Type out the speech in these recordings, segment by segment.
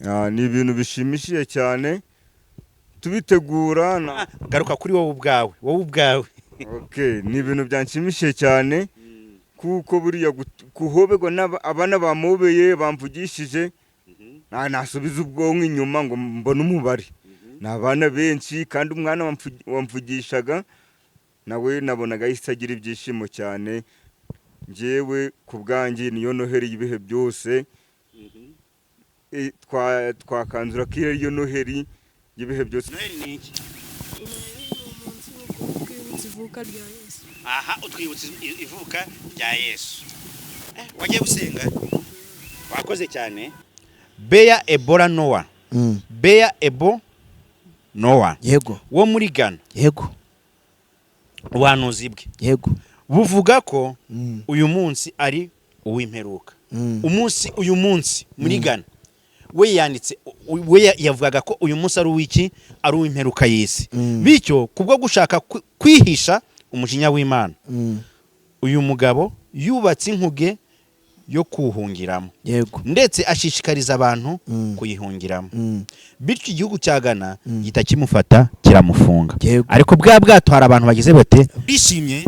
Ni ibintu bishimishije cyane tubitegura na. Garuka kuri wowe ubwawe, wowe ubwawe. Okay, ni ibintu byanshimishije cyane kuko buriya kuhoberwa abana bamobeye, bamvugishije, nasubiza ubwonko inyuma ngo mbone umubare, ni abana benshi, kandi umwana wamvugishaga nawe nabonaga ahise agira ibyishimo cyane. Njyewe ku bwanjye niyo Noheli y'ibihe byose. Twakanzura ko iyo ariyo Noheli y'ibihe byose. Noheli ni iki? Noheli ni umunsi mukuru twibutsa ivuka rya Yesu. Aha utwibutsa ivuka rya Yesu. Wagiye gusenga, wakoze cyane. Beya Ebola Noah, Beya Ebo Noah wo muri Ghana, ubuhanuzi bwe buvuga ko uyu munsi ari uw'imperuka. Umunsi, uyu munsi muri Ghana, we yanditse, we yavugaga ko uyu munsi ari uw'iki? Ari uw'imperuka y'isi. Bityo kubwo gushaka kwihisha umujinya w'Imana, uyu mugabo yubatse inkuge yo kuwuhungiramo, ndetse ashishikariza abantu kuyihungiramo. Bityo igihugu cya Ghana gihita kimufata, kiramufunga. Ariko bwa bwato hari abantu bagize bate? Bishimye.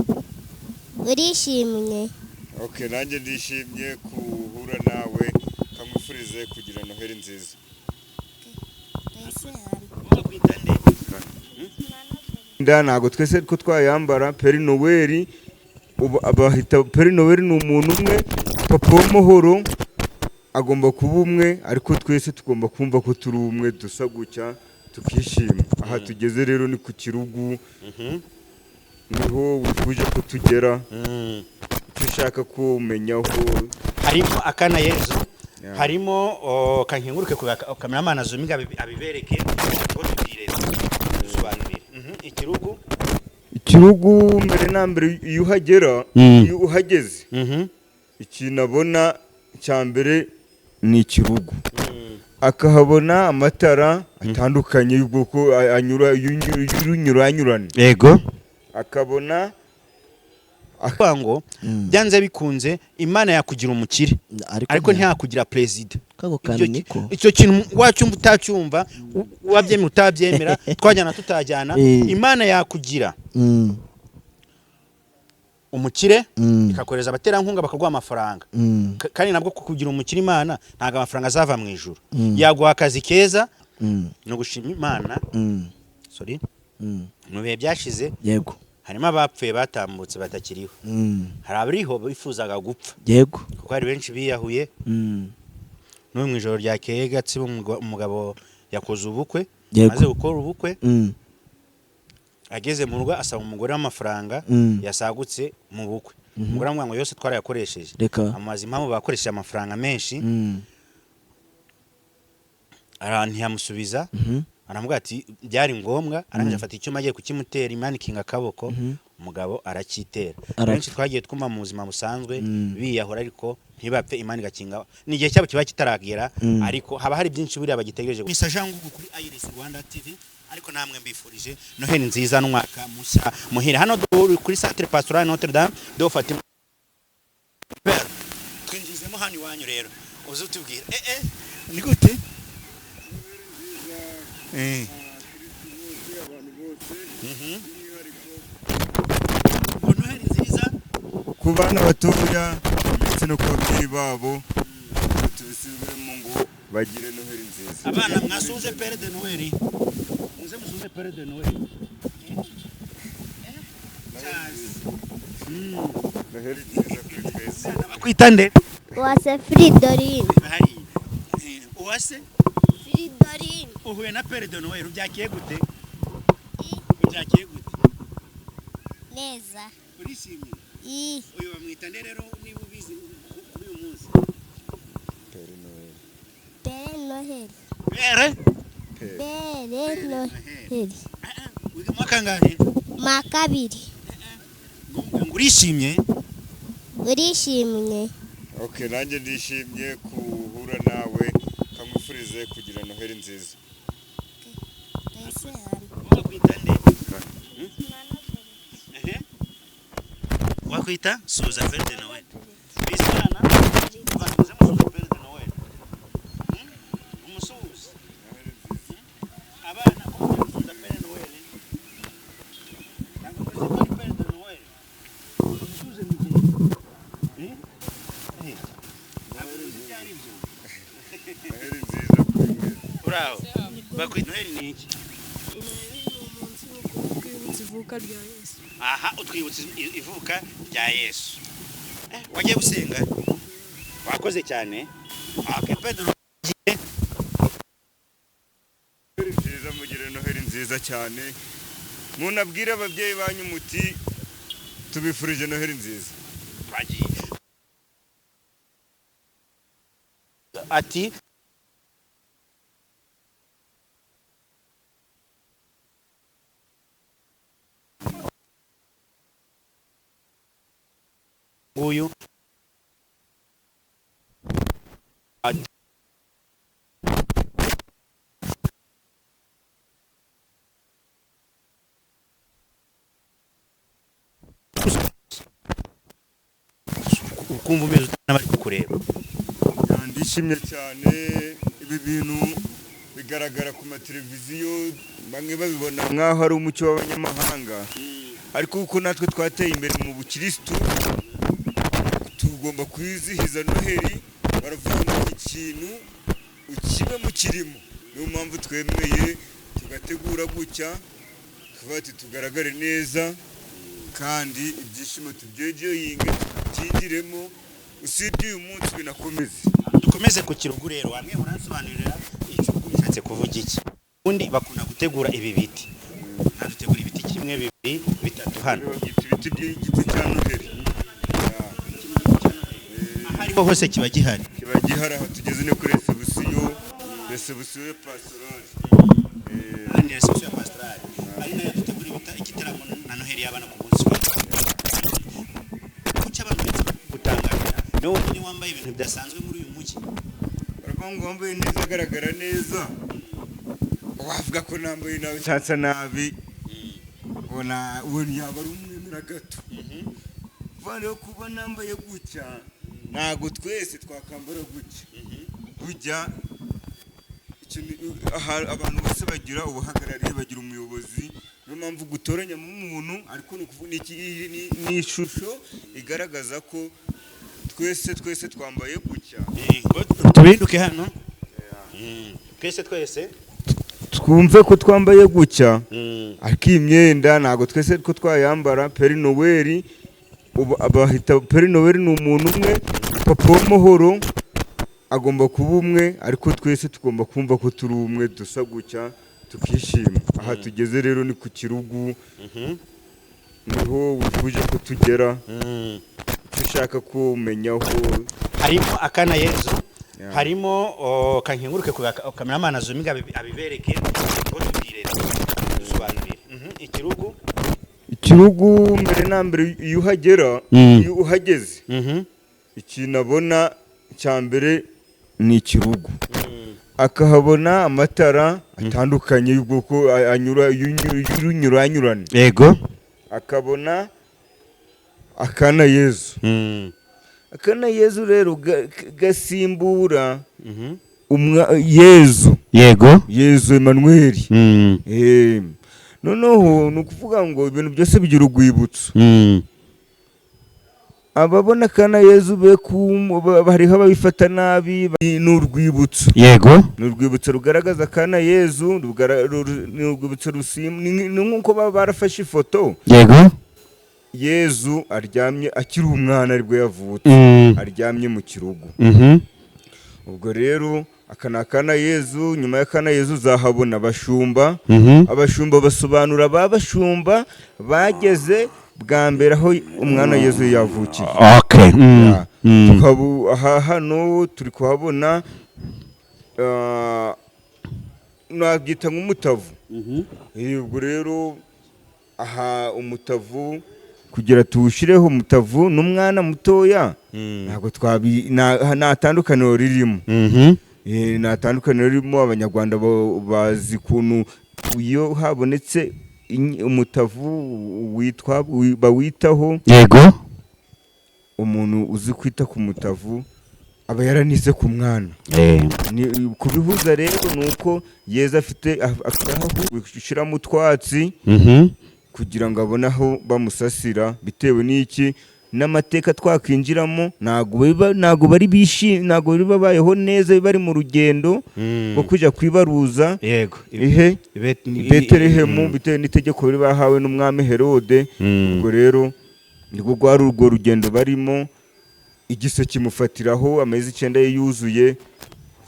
Urishimye? Okay, nanjye ndishimye guhura nawe, kamwifurize kugira Noheli nziza. Mbese hano. Nda ntabwo twese ko twayambara. Père Noël, ubu abahita Père Noël ni umuntu umwe, papa w'amahoro agomba kuba umwe, ariko twese tugomba kumva ko turi umwe, dusa gutya tukishima. Aha tugeze rero ni ku Kirugu, niho wifuje ko tugera, icyo ushaka kumenyaho. Harimo akana Yezu. Harimo kankenguruke ku cameraman azuminga abibereke ngo tubwire, dusobanurire. Ikirugu. Ikirugu, mbere na mbere iyo uhagera, iyo uhageze, ikintu abona cya mbere ni ikirugu, akahabona amatara atandukanye y'ubwoko anyura y'urunyuranyurane, akabona. Kuvuga ngo byanze bikunze Imana yakugira umukire, ariko ntiyakugira perezida. Kako kantu niko. Icyo kintu wacyumva utacyumva, wabyemera utabyemera, twajyana tutajyana, Imana yakugira umukire, ikakohereza abaterankunga bakaguha amafaranga. Kandi nabwo kukugira umukire, Imana ntabwo amafaranga azava mu ijuru. Yaguha akazi keza. Ni ugushima Imana. Sorry. Mu bihe byashize harimo abapfuye batambutse batakiriho. Hari abariho bifuzaga gupfa, kuko hari benshi biyahuye. N'ubu mu ijoro ryakeye Gatsibo umugabo yakoze ubukwe. Amaze gukora ubukwe, ageze mu rugo asaba umugore w'amafaranga yasagutse mu bukwe. Umugore aramubwira ngo yose twarayakoresheje. Reka. Amubaza impamvu bakoresheje amafaranga menshi. Ntiyamusubiza. Aramubwira ati byari ngombwa. Arangije afata icyuma agiye kukimutera, Imana ikinga akaboko, umugabo aracyitera. Arapfa. Benshi twagiye twumva mu buzima busanzwe biyahura ariko ntibapfe, Imana igakinga, ni igihe cyabo kiba kitaragera. Ariko haba hari byinshi buriya bagitegereje. Misa Jean Ngugu kuri Iris Rwanda TV, ariko namwe mbifurije Noheli nziza n'umwaka mushya muhire. Hano duri kuri Centre Pastoral Notre Dame de Fatima. Twinjizemo hano iwanyu rero, uze utubwira ni gute. Ngo Noheli nziza. Ku bana batoya ndetse no ku babyeyi babo, tubisubiremo ngo bagire Noheli nziza. Abana, mwasuhuze Père de Noël, muze musuhuze Père de Noël. Noheli nziza kuri twese. Bakwita nde? Uwase Fridolin. Hari Uwase. Fridolin. Uhuye na Père de Noël, ubyakiye gute? Ubyakiye gute? Neza. Urishimye? I. Uyu bamwita nde rero, niba ubizi, kuri uyu munsi? Père Noheli. Père. Père Noheli. Wiga mu mwaka kangahe? Ma kabiri. Ngo urishimye? Urishimye? Okay, nanjye ndishimye guhura nawe, kamwifurize kugira Noheli nziza. Mbese hano. Bakwita nde? Ehe. Wakwita suza Père de Noël. Bizimana, muze musuhuze Père de Noël. Umusuhuze. Noheli nziza kuri mwese. Uraho, bakwita Noheli ni iki? Noheli ni umunsi mukuru twibutsa ivuka rya Yesu. Aha, utwibutsa ivuka rya Yesu. Wagiye gusenga, wakoze cyane. Okay, Pedro. Noheli nziza, mugire Noheli nziza cyane. Munabwire ababyeyi banyu muti tubifurije Noheli nziza. Twagiye ati nguyu ati ukumva umeze ute n'abari kukureba? Ndishimye cyane. Ibi bintu bigaragara ku mateleviziyo, bamwe babibona nk'aho ari umuco w'abanyamahanga, ariko kuko natwe twateye imbere mu bukirisitu, tugomba kwizihiza Noheli. Baravuga ngo ikintu ukibe mu kirimo, niyo mpamvu twemeye tugategura gutya, tukavuga ati tugaragare neza kandi ibyishimo tubyejoyinge, tubyigiremo. Usibye uyu munsi, binakomeze. Dukomeze ku kirugu rero. Wamwe uransobanurira ikirugu bishatse kuvuga iki? Ubundi bakunda gutegura ibi biti, dutegura ibiti kimwe, bibiri, bitatu hano. Babyita ibiti by'igiti cya Noheli. Aho ariho hose kiba gihari? Kiba gihari. Aho tugeze ni kuri réception, réception pastorale. Ni réception ya pastorale, ari nayo dutegura igitaramo na Noheli y'abana ku munsi wa kuki. Abantu benshi gutangarira niwe wenyine wambaye ibintu bidasanzwe muri uyu mujyi. Baravuga ngo wambaye neza agaragara neza. Wavuga ko nambaye nabi cyangwa nabi, ubona uwo yaba ari umwemera gato. Kuba rero kuba nambaye gutya, ntabwo twese twakambara gutya. Burya aha abantu bose bagira ubuhagarariye, bagira umuyobozi. Niyo mpamvu gutoranyamo umuntu, ariko ni ukuvuga ni ishusho igaragaza ko twese twese twambaye gutya. Ngo tubihinduke hano. Twese twese Twumve ko twambaye gutya, ariko iyi myenda ntabwo twese ko twayambara. Père Noël, ubu bahita Père Noël ni umuntu umwe, papa w'amahoro agomba kuba umwe, ariko twese tugomba kumva ko turi umwe, dusa gutya tukishima. Aha tugeze rero ni ku kirugu, niho wifuje ko tugera. Icyo ushaka kumenyaho? Harimo akana Yezu. Harimo kankenguruke ku cameraman azuminga abibereke. Ngo tubwire, dusobanurire. Ikirugu. Ikirugu mbere na mbere, iyo uhagera, iyo uhageze, ikintu abona cya mbere ni ikirugu, akahabona amatara atandukanye y'ubwoko anyura y'urunyuranyurane, akabona akana Yezu. Akana Yezu rero gasimbura Yezu. Yezu Emmanuel. Noneho ni ukuvuga ngo ibintu byose bigira urwibutso. Ababona akana Yezu be hariho ababifata nabi, ni urwibutso. Ni urwibutso rugaragaza akana Yezu, ni urwibutso ni nk'uko baba barafashe ifoto Yezu aryamye akiri umwana, aribwo yavutse, aryamye mu kirugu. Ubwo rero aka ni akana Yezu. Nyuma y'akana Yezu uzahabona abashumba. Abashumba basobanura ba bashumba bageze bwa mbere aho umwana Yezu yavukiye. Okay. Ya. Aha hano turi kuhabona, nabyita nk'umutavu. Ubwo rero aha umutavu, kugira tuwushyireho umutavu n'umwana mutoya, ntabwo twabi nta tandukaniro ririmo. Nta tandukaniro ririmo. Abanyarwanda bazi ukuntu iyo habonetse umutavu witwa bawitaho. Umuntu uzi kwita ku mutavu aba yaranize ku mwana. Kubihuza rero ni uko Yezu afite aho gushyiramo utwatsi kugira ngo abone aho bamusasira, bitewe n'iki. N'amateka twakwinjiramo, ntabwo bari bishimye, ntabwo bari babayeho neza, bari mu rugendo rwo kujya kwibaruza ihe i Betelehemu, bitewe n'itegeko bari bahawe n'umwami Herode. Ubwo rero nibwo rwari urwo rugendo barimo, igise kimufatiraho amezi 9 ye yuzuye.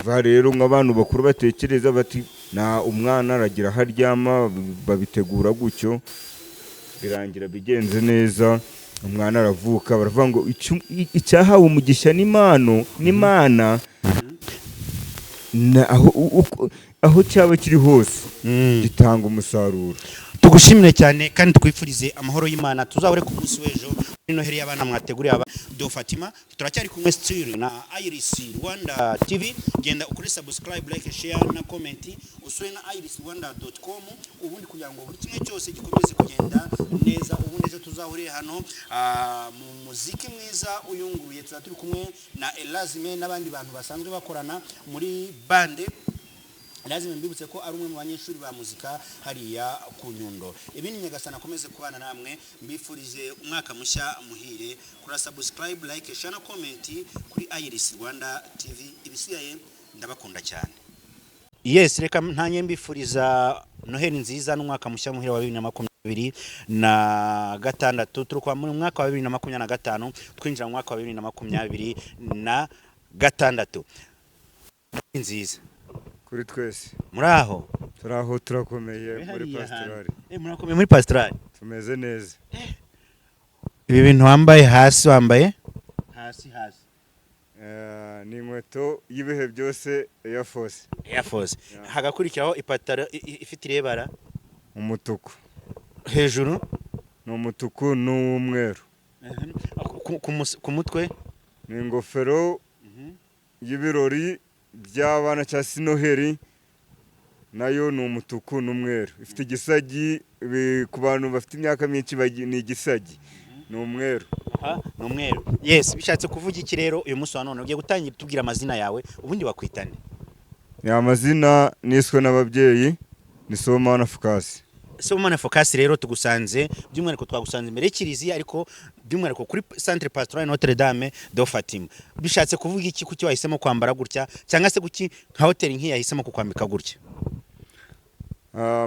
Va rero nk'abantu bakuru batekereza bati na umwana aragira aho aryama, babitegura gutyo, birangira bigenze neza, umwana aravuka. Baravuga ngo icyahawe umugisha n'Imana aho cyaba kiri hose gitanga umusaruro. Tugushimire cyane kandi twifurize amahoro y'Imana. Tuzahore ku munsi w'ejo muri Noheli y'abana mwateguriye aba do Fatima. Turacyari kumwe still na Iris Rwanda TV. Genda ukore subscribe, like, share na comment, usure na irisrwanda.com, ubundi kugira ngo buri kimwe cyose gikomeze kugenda neza. Ubundi ejo tuzahurire hano mu muziki mwiza uyunguruye. Tuzaba turi kumwe na Elazime n'abandi bantu basanzwe bakorana muri bande. Lazima mbibutse ko ari umwe mu banyeshuri ba muzika hariya ku Nyundo. Ibindi, Nyagasana akomeze kubana namwe. Mbifurije umwaka mushya muhire. Kuri subscribe, like, share na comment kuri Iris Rwanda TV. Ibisigaye ndabakunda cyane. Yes, reka ntanye mbifuriza Noheli nziza n'umwaka mushya muhire wa 2026. Turi kwa mu mwaka wa 2025, twinjira mu mwaka wa 2026 nziza. Kuri twese. Muri aho? Turi aho, turakomeye muri pastorali. Murakomeye muri pastorali? Tumeze neza. Ibi bintu wambaye hasi, wambaye hasi hasi? Ni inkweto y'ibihe byose, Air Force. Air Force, hagakurikiraho ipataro ifite irebara? Umutuku. Hejuru? Ni umutuku n'umweru. Ku mutwe? Ni ingofero y'ibirori by'abana cyangwa se Noheli, nayo ni umutuku n'umweru, ifite igisagi. Ku bantu bafite imyaka myinshi ni igisagi, ni umweru. Aha, ni umweru. Yes, bishatse kuvuga iki rero uyu munsi wa none? Ugiye gutangira tubwira amazina yawe, ubundi wakwitane? Ni amazina niswe n'ababyeyi, ni Sibomana Fukasi. Sibomana Focus, rero tugusanze, by'umwihariko twagusanze imbere y'ikiliziya, ariko by'umwihariko kuri Centre Pastoral Notre Dame de Fatima. Bishatse kuvuga iki? Kuki wahisemo kwambara gutya, cyangwa se kuki nka hoteli nk'iyi yahisemo kukwambika gutya?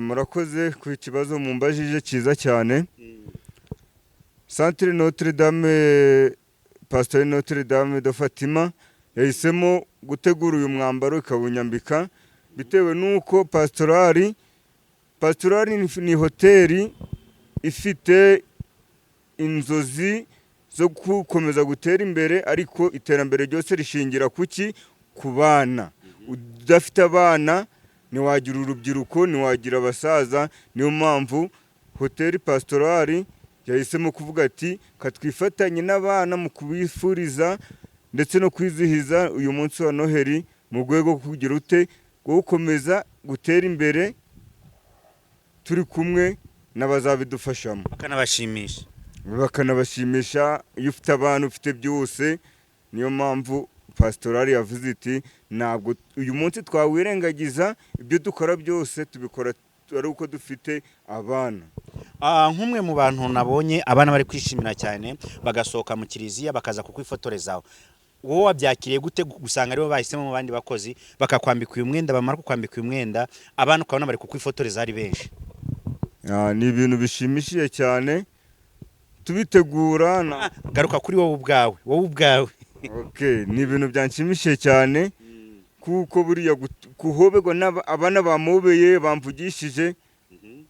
Murakoze ku kibazo mumbajije cyiza cyane. Centre Notre Dame Pastoral Notre Dame de Fatima yahisemo gutegura uyu mwambaro ikawunyambika bitewe n'uko pastorali ni hoteli ifite inzozi zo gukomeza gutera imbere, ariko iterambere ryose rishingira kuki? Ku bana. Udafite abana ntiwagira urubyiruko, ntiwagira abasaza. Niyo mpamvu hoteli pastorali yahisemo kuvuga ati katwifatanye n'abana mu kubifuriza ndetse no kwizihiza uyu munsi wa Noheli, mu rwego rwo kugira ute, rwo gukomeza gutera imbere turi kumwe n'abazabidufashamo. Bakanabashimisha. Bakanabashimisha. Iyo ufite abantu ufite byose. Niyo mpamvu pastorali yavuze iti ntabwo uyu munsi twawirengagiza, ibyo dukora byose tubikora ari uko dufite abana. Nk'umwe mu bantu nabonye abana bari kwishimira cyane, bagasohoka mu kiliziya bakaza kukwifotorezaho, wowe wabyakiriye gute gusanga aribo bahisemo mu bandi bakozi, bakakwambika uyu mwenda, bamara kukwambika uyu mwenda abana ukabona bari kukwifotoreza ari benshi? Ni ibintu bishimishije cyane tubitegura na Garuka kuri wowe ubwawe, wowe ubwawe. Okay, ni ibintu byanshimishije cyane kuko buriya kuhoberwa abana bamobeye, bamvugishije,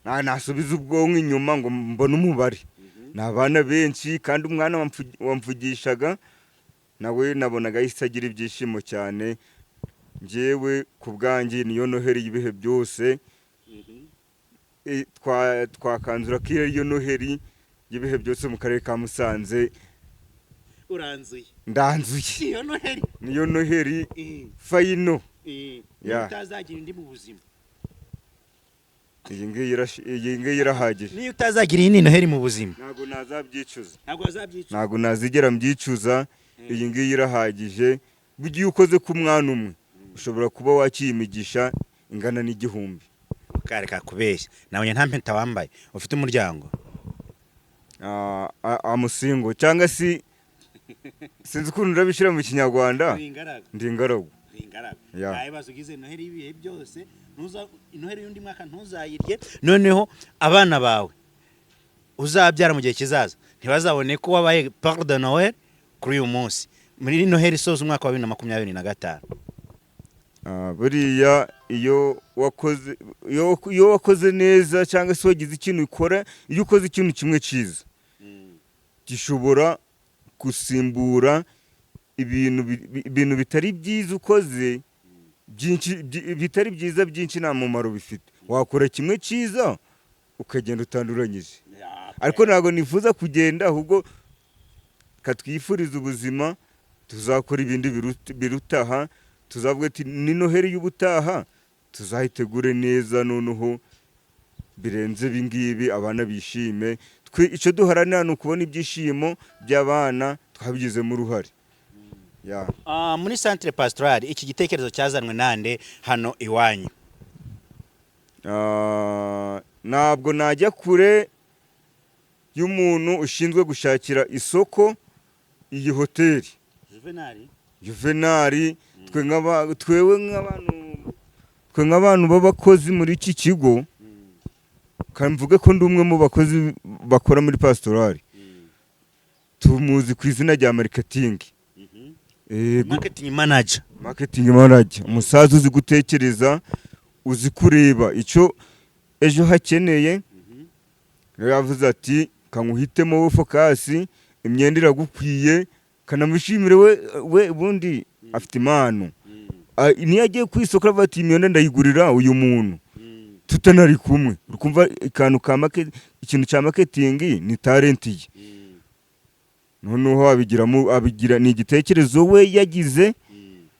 nta nasubiza ubwonko inyuma ngo mbone umubare. Ni abana benshi, kandi umwana wamvugishaga nawe nabonaga yahise agira ibyishimo cyane. Njyewe ku bwanjye niyo Noheli y'ibihe byose. Twakanzura ko iyo ariyo Noheli y'ibihe byose mu karere ka Musanze. Uranzuye. Ndanzuye. Iyo Noheli. Niyo Noheli final. Niyo utazagira indi mu buzima. Iyi ngiyi irahagije. Niyo utazagira iyi ni Noheli mu buzima. Ntabwo nazabyicuza. Ntabwo wazabyicuza. Ntabwo nazigera mbyicuza. Iyi ngiyi irahagije. Burya iyo ukoze ku mwana umwe ushobora kuba wakiye imigisha ingana n'igihumbi. Kareka kubeshya, nabonye nta mpeta wambaye. Ufite umuryango? I'm single, cyangwa se sinzi ukuntu ndabishyira mu Kinyarwanda. Ndi ingaragu. Yeah. Nta bibazo, ugize Noheli y'ibihe byose. Noheli y'undi mwaka ntuzayirye. Noneho abana bawe uzabyara mu gihe kizaza ntibazabone ko wabaye Père de Noël kuri uyu munsi, muri Noheli isoza umwaka wa 2025. Buriya iyo wakoze neza cyangwa se wagize ikintu ukora, iyo ukoze ikintu kimwe cyiza gishobora gusimbura ibintu bitari byiza ukoze byinshi. Bitari byiza byinshi nta mumaro bifite. Wakora kimwe cyiza ukagenda utanduranyije, ariko ntabwo nifuza kugenda, ahubwo katwifuriza ubuzima, tuzakora ibindi birutaha. Tuzavuga ati ni Noheli y'ubutaha, tuzayitegure neza noneho birenze ibi ngibi, abana bishime. Twe icyo duharanira ni ukubona ibyishimo by'abana twabigizemo uruhare. Ya. Muri centre pastorale, iki gitekerezo cyazanwe nande hano iwanyu? Ntabwo najya kure y'umuntu ushinzwe gushakira isoko iyi hoteli. Juvenali. Juvenali. Twewe nk'abantu, twe nk'abantu b'abakozi muri iki kigo, kandi mvuge ko ndi umwe mu bakozi bakora muri pastorali, tumuzi ku izina rya marketing. Marketing manager. Marketing manager, umusaza uzi gutekereza, uzi kureba icyo ejo hakeneye. Rero yavuze ati: "Kanguhitemo wowe Focus, imyenda iragukwiye." Kanamushimire we ubundi afite impano. Niyo agiye ku isoko aravuga ati: "Imyenda ndayigurira uyu muntu tutanari kumwe." Uri kumva akantu ka market, ikintu cya marketing ni talent ye. Noneho abigiramo, abigira ni igitekerezo we yagize,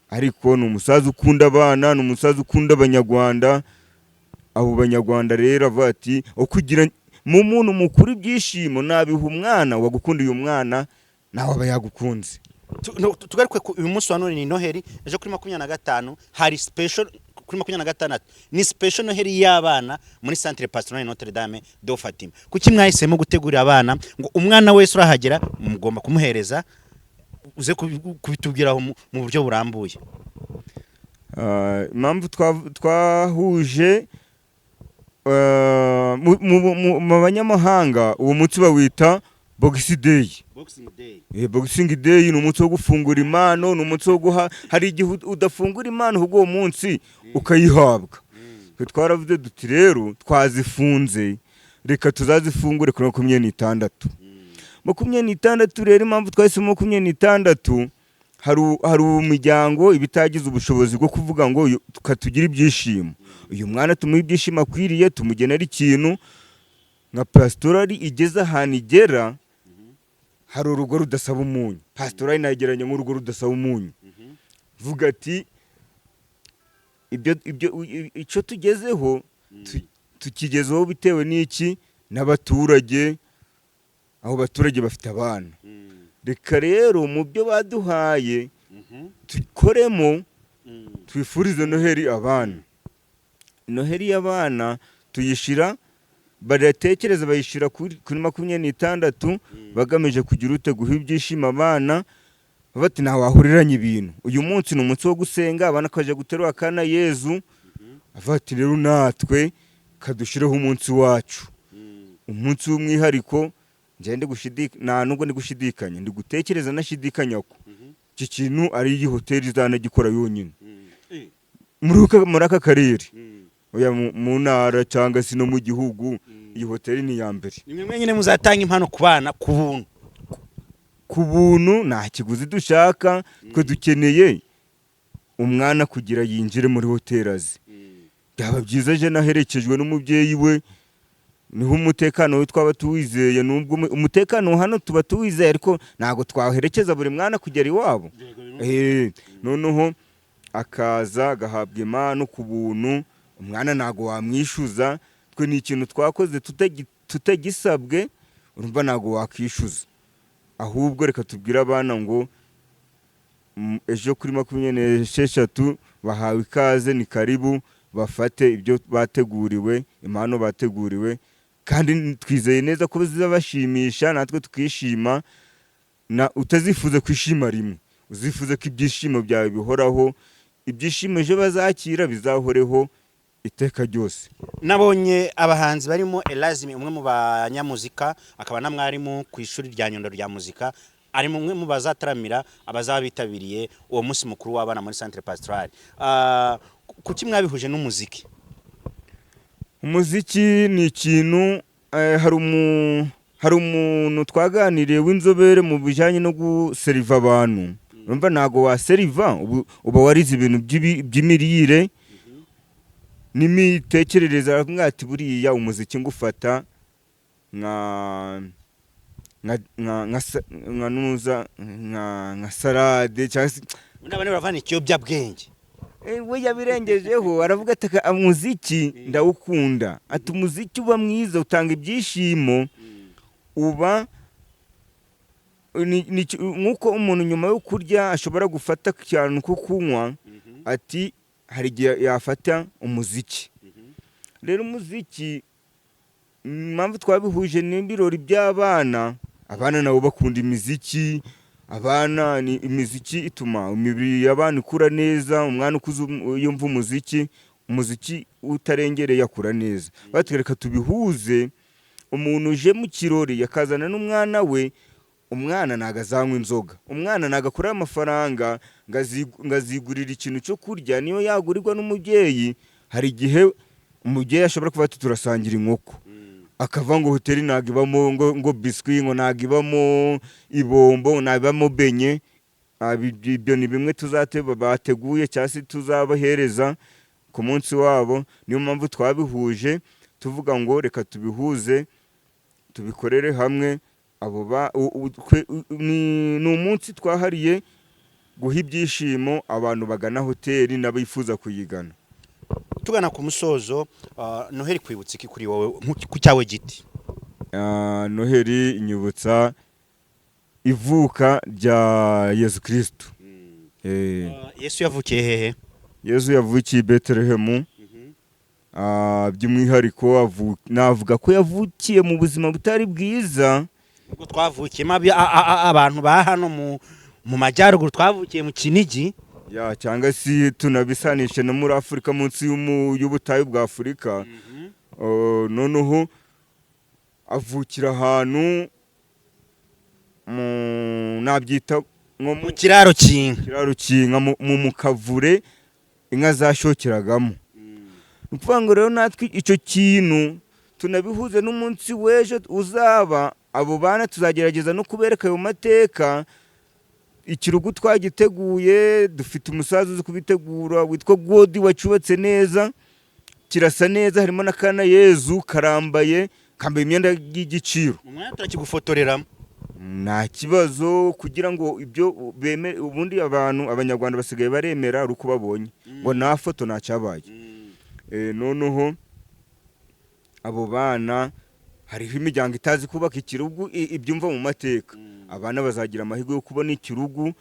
ariko ni umusaza ukunda abana, ni umusaza ukunda Abanyarwanda. Abo Banyarwanda rero avuga ati: "Kugira mu muntu mukuru ibyishimo nabiha umwana wagukunda, uyu mwana nawe aba yagukunze." No, tugaruke ku uyu munsi wa none. Ni Noheli ejo kuri 25, hari special kuri 26, ni special Noheli y'abana muri Centre Pastoral Notre Dame de Fatima. Kuki mwahisemo gutegurira abana, ngo umwana wese urahagera mugomba kumuhereza? Uze kubitubwiraho mu buryo burambuye. Impamvu twahuje mu banyamahanga, uwo munsi bawita Boxing Day. Boxing Day. Boxing Day ni umunsi wo gufungura impano, ni umunsi wo guha. Hari igihe udafungura impano, ahubwo uwo munsi ukayihabwa. Twe twaravuze duti: "Rero twazifunze, reka tuzazifungure kuri 26." 26 rero, impamvu twahisemo 26, hari umuryango iba itagize ubushobozi bwo kuvuga ngo tukatugire ibyishimo, uyu mwana tumuhe ibyishimo akwiriye, tumugenera ikintu. Nka pasitorali igeze ahantu igera, hari urugo rudasaba umunyu. Pasitorali nagereranya nk'urugo rudasaba umunyu. Vuga ati ibyo icyo tugezeho tukigezeho bitewe n'iki? N'abaturage. Aho baturage bafite abana, reka rero mu byo baduhaye tukoremo, twifurize Noheli abana. Noheli y'abana tuyishyira, baratekereza bayishyira kuri 26, bagamije kugira ute? Guha ibyishimo abana. Bati ntawe wahuriranye ibintu, uyu munsi ni umunsi wo gusenga, abana bakajya guterura akana Yezu. Avuga ati: "Rero natwe kadushireho umunsi wacu, umunsi w'umwihariko." Ngende gushidika, nta nubwo ndi gushidikanya, ndi gutekereza nashidikanya ko iki kintu ari iyi hoteli izanagikora yonyine muri aka karere, oya, mu ntara cyangwa se no mu gihugu. Iyi hoteli ni iya mbere. Ni mwe nyine muzatanga impano ku bana ku buntu? Ku buntu, nta kiguzi dushaka. Twe dukeneye umwana kugira yinjire muri hoteli azi. Byaba byiza aje naherekejwe n'umubyeyi we, niho umutekano we twaba tuwizeye. Nubwo umutekano hano tuba tuwizeye, ariko ntabwo twaherekeza buri mwana kugera iwabo. Noneho akaza agahabwa impano ku buntu, umwana ntabwo wamwishyuza. Twe ni ikintu twakoze tutagisabwe, urumva ntabwo wakwishyuza. Ahubwo reka tubwire abana ngo ejo kuri 26 bahawe ikaze, ni karibu, bafate ibyo bateguriwe, impano bateguriwe. Kandi twizeye neza ko zizabashimisha, natwe tukishima. Na utazifuza kwishima rimwe, uzifuza ko ibyishimo byawe bihoraho, ibyishimo ejo bazakira bizahoreho iteka ryose. Nabonye abahanzi barimo Elazimi, umwe mu banyamuzika akaba na mwarimu ku ishuri rya Nyundo rya muzika, ari umwe mu bazataramira abazaba bitabiriye uwo munsi mukuru w'abana muri Centre Pastoral. Kuki mwabihuje n'umuziki? Umuziki ni ikintu hari umuntu twaganiriye w'inzobere mu bijyanye no guseriva abantu. Urumva, ntabwo waseriva uba warize ibintu by'imirire n'imitekerereze. Aravuga ati: "Buriya umuziki ngufata nka nuza nka salade cyangwa se." Ubundi abandi baravana ikiyobyabwenge. We yabirengejeho, aravuga ati: "Umuziki ndawukunda." Ati: "Umuziki uba mwiza, utanga ibyishimo, uba nk'uko umuntu nyuma yo kurya ashobora gufata akantu ko kunywa." Ati: "Hari igihe yafata umuziki." Rero umuziki, impamvu twabihuje n'ibirori by'abana, abana nabo bakunda imiziki. Abana ni imiziki ituma imibiri y'abana ikura neza. Umwana ukuze yumva umuziki, umuziki utarengereye, akura neza. Batwereka tubihuze, umuntu uje mu kirori akazana n'umwana we, umwana ntabwo azanywa inzoga, umwana ntabwo akorera amafaranga ngo azigurire ikintu cyo kurya. Niyo yagurirwa n'umubyeyi, hari igihe umubyeyi ashobora kuba ati: "Turasangira inkoko," akava ngo hoteli ntabwo ibamo ngo biswi, ngo ntabwo ibamo ibombo, ntabwo ibamo benye. Ibyo ni bimwe bateguye cyangwa se tuzabahereza ku munsi wabo. Niyo mpamvu twabihuje, tuvuga ngo reka tubihuze, tubikorere hamwe. Abo ba ni umunsi twahariye guha ibyishimo abantu bagana hoteli n'abifuza kuyigana. Tugana ku musozo, Noheli kwibutsa iki kuri wowe ku cyawe giti? Noheli inyibutsa ivuka rya Yezu Kristu. Yesu yavukiye hehe? Yezu yavukiye i Betelehemu. By'umwihariko navuga ko yavukiye mu buzima butari bwiza. Ubwo twavukiyemo abantu ba hano mu majyaruguru, twavukiye mu Kinigi. Ya, cyangwa se tunabisanishe no muri Afurika, munsi y'ubutayu bwa Afurika. Noneho avukira ahantu nabyita nko mu mu kiraro cy'inka. Kiraro cy'inka, mu kavure inka zashokeragamo. Ni ukuvuga ngo rero natwe icyo kintu tunabihuze n'umunsi w'ejo uzaba, abo bana tuzagerageza no kubereka ayo mateka. Ikirugu twagiteguye, dufite umusaza uzi kubitegura witwa Godi, wacyubatse neza, kirasa neza, harimo n'akana Yezu karambaye, kambaye imyenda y'igiciro. Mu mwanya turakigufotoreramo. Nta kibazo, kugira ngo ibyo beme. Ubundi abantu, Abanyarwanda basigaye baremera ari uko babonye ngo nta foto ntacyabaye. Noneho abo bana, hariho imiryango itazi kubaka ikirugu, ibyumva mu mateka. Abana bazagira amahirwe yo kubona ikirugu.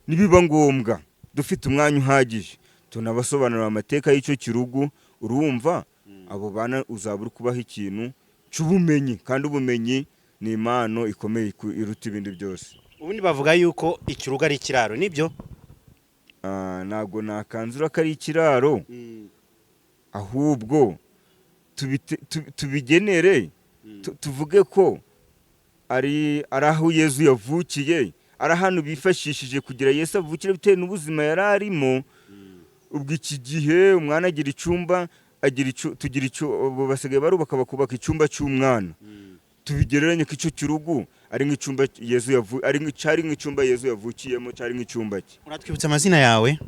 Nibiba ngombwa, dufite umwanya uhagije, tunabasobanurira amateka y'icyo kirugu. Urumva, abo bana uzaba uri kubaha ikintu cy'ubumenyi, kandi ubumenyi ni impano ikomeye iruta ibindi byose. Ubundi bavuga yuko ikirugu ari ikiraro, nibyo? Ntabwo nakanzura ko ari ikiraro, ahubwo tubigenere, tuvuge ko ari aho Yezu yavukiye, ari ahantu bifashishije kugira Yesu avukire, bitewe n'ubuzima yari arimo. Ubwo iki gihe umwana agira icyumba, agira icyo tugira icyo, ubu basigaye barubaka, bakubaka icyumba cy'umwana. Tubigereranye ko icyo kirugu ari nk'icyumba Yezu yavu ari cyari nk'icyumba Yezu yavukiyemo, cyari nk'icyumba cye. Uratwibutsa amazina yawe?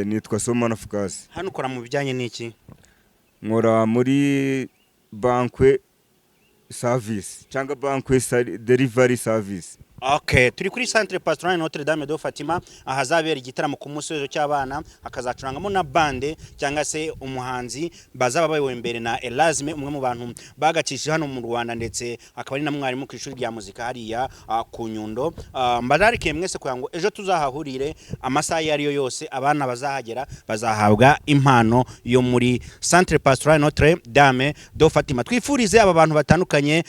Nitwa Somana Fukasi. Hano ukora mu bijyanye n'iki? Nkora muri banquet service cyangwa banquet delivery service. Okay, turi kuri Centre Pastoral Notre Dame de Fatima, ahazabera igitaramo ku munsi w'ejo cy'abana, hakazacurangamo na bande cyangwa se umuhanzi bazaba bayobowe imbere na Erasme, umwe mu bantu bagacishije hano mu Rwanda, ndetse akaba ari na mwarimu ku ishuri rya muzika hariya ku Nyundo. Mbararikiye mwese kugira ngo ejo tuzahahurire amasaha iyo ariyo yose. Abana bazahagera bazahabwa impano yo muri Centre Pastoral Notre Dame de Fatima. Twifurize aba bantu batandukanye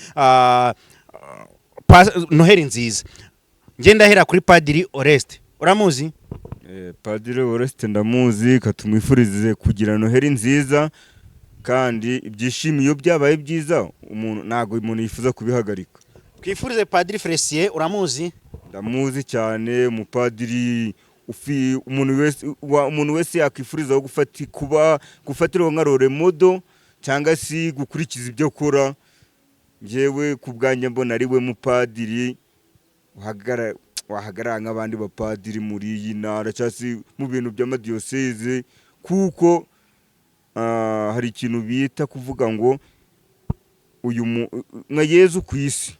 Noheli nziza. Ngenda ahera kuri Padiri Oreste, uramuzi? Padiri Oreste ndamuzi, katumwifurize kugira Noheli nziza, kandi ibyishimo iyo byabaye byiza umuntu ntabwo umuntu yifuza kubihagarika. Twifurize Padiri Felicien, uramuzi? Ndamuzi cyane, umupadiri umuntu wese yakwifuriza kuba gufatiraho nka role model cyangwa se gukurikiza ibyo akora. Njyewe ku bwanjye mbona ari we mupadiri wahagarara nk'abandi bapadiri muri iyi ntara cyangwa se mu bintu by'amadiyoseze, kuko hari ikintu bita kuvuga ngo uyu nka Yezu ku isi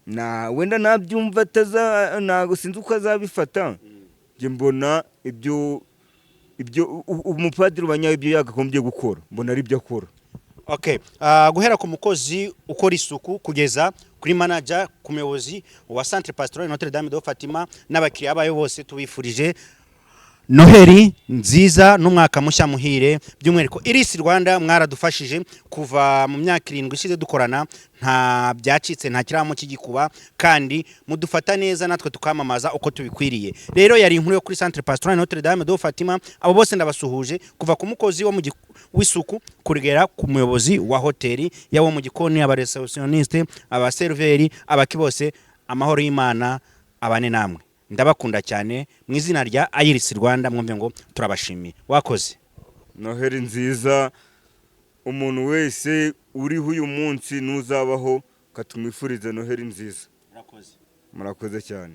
na wenda nabyumva ataza, ntabwo sinzi uko azabifata. Njye mbona ibyo umupadiri wa nyawe ibyo yakagombye gukora, mbona ari byo akora. Okay, guhera ku mukozi ukora isuku kugeza kuri manager, ku muyobozi wa Centre Pastoral Notre Dame de Fatima n'abakiriya bayo bose, tubifurije Noheli nziza n'umwaka mushya muhire. By'umwihariko Iris Rwanda, mwaradufashije kuva mu myaka 7 ishize dukorana, nta byacitse, nta kiramo cy'igikuba, kandi mudufata neza natwe tukamamaza uko tubikwiriye. Rero yari inkuru yo kuri Centre Pastoral Notre Dame de Fatima. Abo bose ndabasuhuje, kuva ku mukozi wo mu w'isuku kugera ku muyobozi wa hoteli, yabo mu gikoni, aba réceptionniste, abaserveri, abaki bose, amahoro y'Imana abane namwe. Ndabakunda cyane mu izina rya Iris Rwanda, mwumve ngo turabashimiye. Wakoze. Noheli nziza, umuntu wese uriho uyu munsi n'uzabaho, katumwifurize Noheli nziza. Murakoze cyane.